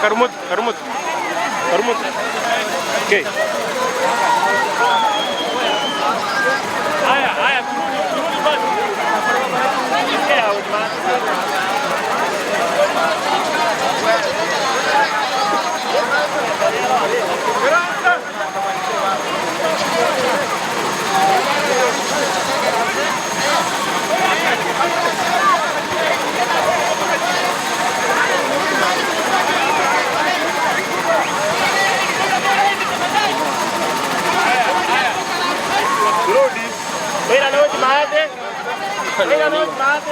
Karumutu, karumutu, karumutu. Okay. Haya, haya, turudi, turudi basi.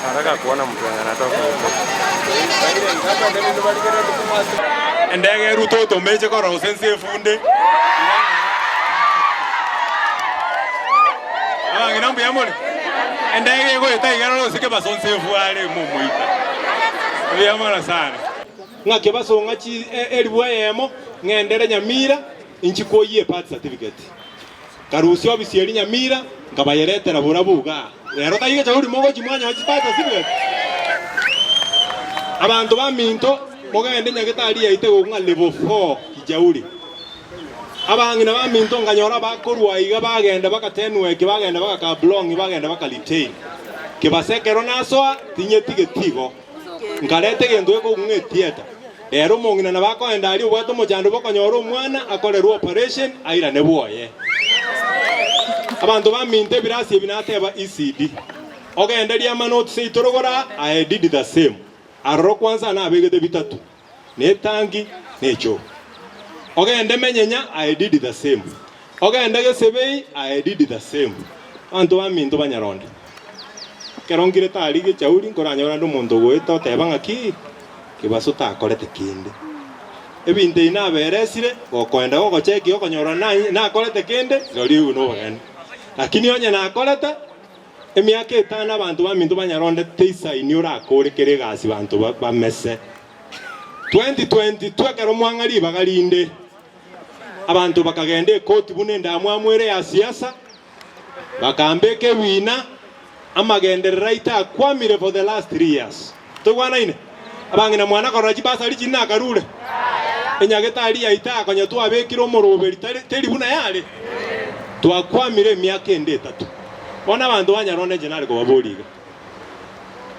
Nataka kuona mtu mwenye anatoka huko. Endege erute otomeche korora gose ense efunde. Abang'ina mbuya more? Endege egoeta iga rore gose kebaso nse efu are momoita. Mbuya mono sana. Ng'ake basong'a chi elifu eyemo, ng'endere Nyamira, inchi koyie ebirth certificate. Nkarusia obisi eria Nyamira, nkabayeretera borabu igaa. Rero taiga chauri mogochia mwanyora chibirth certificate. Abanto baminto, mogende nyagetari yaito egokwa ng'a level four Kijauri. Abang'ina baminto nkanyora bakorwa aiga bagenda baka Tenwek, bagenda baka Kaplong, bagenda baka Litein. Kebasa ekero nasoa, tinyetigeti igo. Nkareta egento gekogwa ng'a etieta. Rero omong'ina nabo akoenda aria obwate omochando bw'okonyora omwana akorerwe operation airane bwoye. Abanto baminto ebirasi ebi nateba ECD. Ogende riamana otuse itorogora I did the same. Aroro kwanza nabegete bitatu. Ne etangi ne echoo. Ogende menyenya I did the same. Ogende gesebei I did the same. Abanto baminto banyaronde. Ekero nkire tari gechauri nkoranyore ande omonto ogoeta oteba ng'aki kebaso takorete kende. Ebinto ebi naberesire gokoenda gogocheki okonyora nakorete kende rirorio oigwe nobogeni. Lakini onye nakorete Emiaka etano abanto baminto banyaronde teisaini orakore kera egasi banto bamese. 2022 ekero mwang'a ribaga rinde abanto bakagenda ekoti buna endamwamu ere ya siasa bakambeka ebiina amagenderero aito akwamire for the last 3 years. Toigwanaine? Abang'ina mwana korora chibasari chiria nakarure enyagetari yaito akonya twabekire omoroberi tari teri buna yare twakwamire emiaka ende etato. Bono abanto banyarora inche nare kobaboria iga,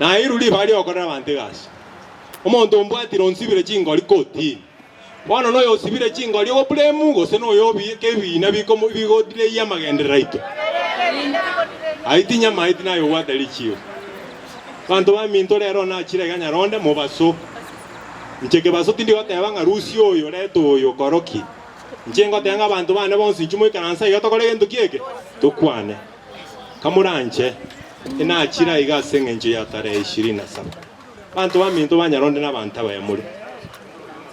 Naeirwe ribaga ri'ogokorera abanto egasi. Omonto ombwatire onsibire chingori kotini. Bono noyosibire chingori ogoblame gose noyobiika ebiina bikomo bigodelay amagenderero aito? Ayio tinyamaeti naye obwate richiiro. Abanto baminto rero nachire iga nyaronde mobaso. Inche kebaso tindi goteba ng'a rusia oyo reta oyo koroki. Inche ngoteba ng'a abanto bane bonsi inchuo moikaranse aiga tokore gento ki eke? Tokwane. Kamoranche, inachire aiga ase engencho ya tarehe ishirini na saba. Abanto baminto ba nyaronde na abanto abaya more.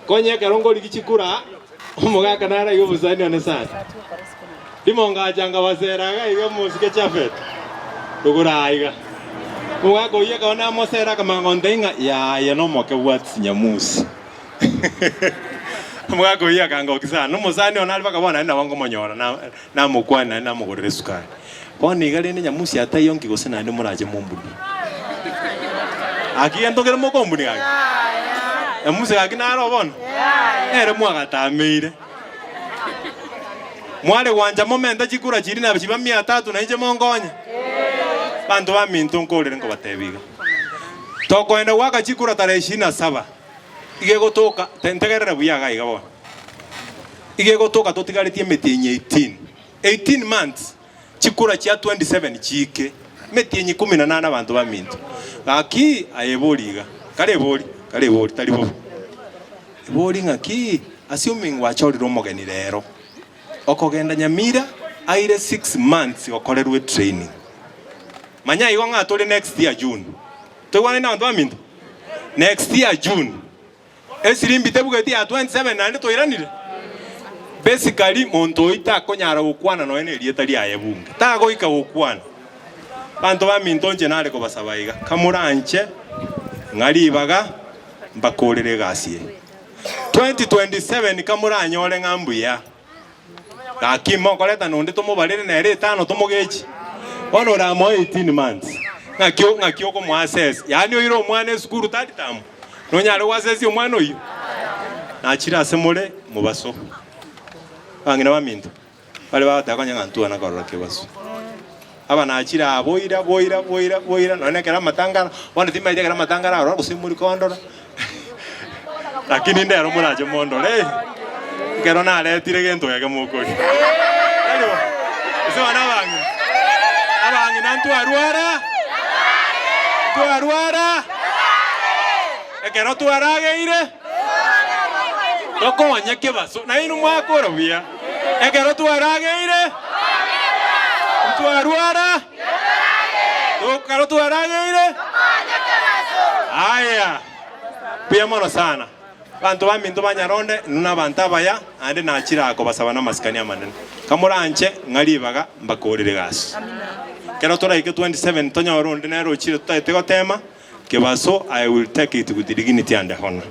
Konya ekero ngorigia chikura, omogaka nare aiga obosani one sana. Rimo ngacha nkabasera iga iga omosike Chafet, rogoro aa iga. Omogaka oyio ekero namosera akamanya gontebia ng'a yaya nomoke bwati chinyamusi. Omogaka oyio akangokia sana, omosani one are mpaka bono naende nabo nkomonyora na namokwania naende namogorera esukari. Bono iga rende nyamusi ataiyo nki gose naende morache mombunie. Gaki gento kere mokombunia gaki? Nyamusi gaki naro bono? Nere mwagatameire. Mware gwancha momente chikura chiria na chiba mia tatu na inche monkonye? Abanto baminto nkorere nkobatebia iga. Tokoenda goaka chikura tarehe ishirini na saba, iga egotoka, ntegerere buya iga iga bono. Iga egotoka totigaretie emetienyi 18. 18 months, chikura chia 27 chiike, emetienyi ikomi na nane abanto baminto. Gaki aye ebori iga, kare ebori, kare ebori, tari bobe. Ebori ng'aki, assuming gwachorire omogeni rero, okogenda Nyamira aire 6 months gokorerwa etraining. Manya igo ng'a tore next year June. Toigwanani na abanto baminto? Next year June. Esirimbi tebugeti ya 27 naende twairanire. Basically monto oyio takonyara gokwana nonya nerieta riaye bunge. Tagoika gokwana. Banto baminto inche nare kobasaba iga, kamoranche ng'a ribaga mbakorere egasi eye. 2027 kamoranyore ng'a mbuya. Gaki mokoreta nonde tomobarere nere etano tomogechi. Bono oramoe 18 months. Ng'aki ng'aki okomoa assess. Yaani oire omwana esukuru third term. Nonyare gwasesia omwana oyio? Nachire ase more mobaso. Abang'ina baminto, bare bagoteba konya ng'a ntwana korora kebaso. Aba nachire aa boira, boira, boira, boira, nonya ekero amatanga aro, bono timanyeti ekero amatanga ararora gose mori kondora, lakini ndero morache mondore, ekero naretire gento geke mokoria. Tari bo? Gose bono abang'ina, abang'ina ntwarwara, ntwarwara, ekero twarageire, tokonye kebaso, nainwe mwakora buya. Ekero twarageire, ntwarwara, ekero twarageire, aya, mbuya mono sana. Abanto baminto ba Nyaronde, inwe nabanto abaya, naende nachire aa kobasaba namasikani amanene. Kamoranche ng'a ribaga mbakorere egasi. Ekero toraike 27 tonyore onde nere ochire totagete gotema, Kebaso, I will take it with dignity and honor.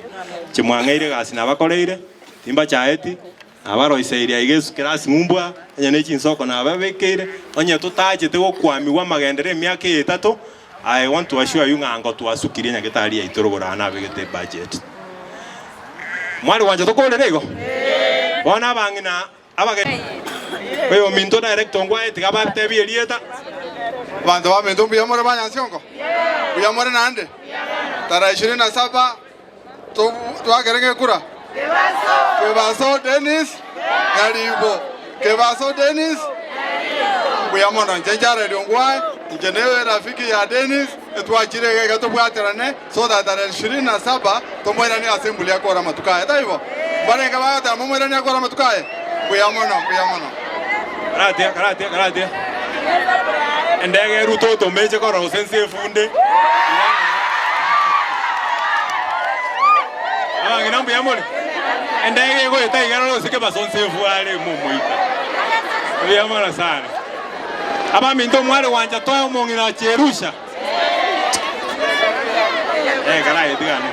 Inche mwang'eire egasi nabakoreire, timbachaeti, Nabaroiseirie aiga ekerasi ng'umbu aa, onye ne chinsoko nababekeire, onye totachete gokwamigwa amagenderero emiaka eye etato, I want to assure you ng'a ngotwasukirie nyagetari yaito rogoro aa nabegete ebudget. Mware gwancha tokorere igo? Bono abang'ina abageni, oyominto director ngwaye tiga batebie erieta. Abanto baminto mbuya more ba Nyansiongo? Mbuya more naende? Tarehe ishirini na saba Twakerenge ekura? Kebaso Dennis Nyaribo. Kebaso Dennis Mbuya mono inche Jared Ongwae, inche ne rafiki ya Dennis, etwachire iga iga tobwaterane so that tarehe ishirini na saba tomoiranie ase emburi akore amatuko aye, taibo? Mbarenge bagoteba momoiranie akore amatuko aye? Mbuya mono, mbuya mono. Karatia, karatia, karatia. Endege erute otomeche korora gose ense efunde. Abang'ina mbuya more? Endege egoeta iga erore gose kebaso nse efuare momoika. Mbuya mono sana. Abaminto omware gwancha toe omong'ina Cherusha. Eh, karaye tigane.